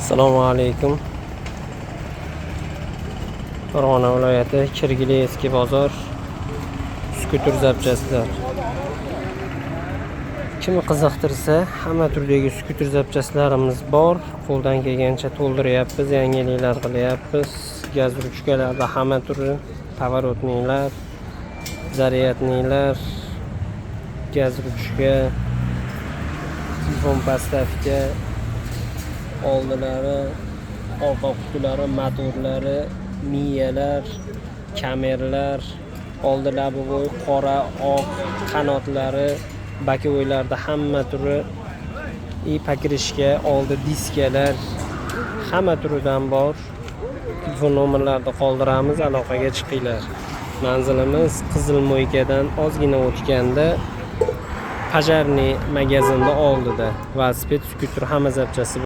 Assalomu alaykum. Farg'ona viloyati, Kirgili eski bozor, skuter zapchastlar. Kimni qiziqtirsa, hamma turdagi skuter zapchastlarimiz bor. Qo'ldan kelgancha to'ldiryapmiz, yangiliklar qilyapmiz. Gaz ruchkalarda hamma turi, поворотник lar, зарядный lar, gaz ruchka, telefon подставка, oldilari, orqa qutilari, motorlari, miyalar, kameralar, oldi лобовой, qora, oq, qanotlari, боковой larda hamma turi и покрышка, oldi diskalar hamma turidan bor. Telefon nomerlarini qoldiramiz, aloqaga chiqinglar. Manzilimiz Qizil Mo'ykadan ozgina o'tganda, пожарный magazinni oldida. Velosiped, skuter, hamma zapchasti.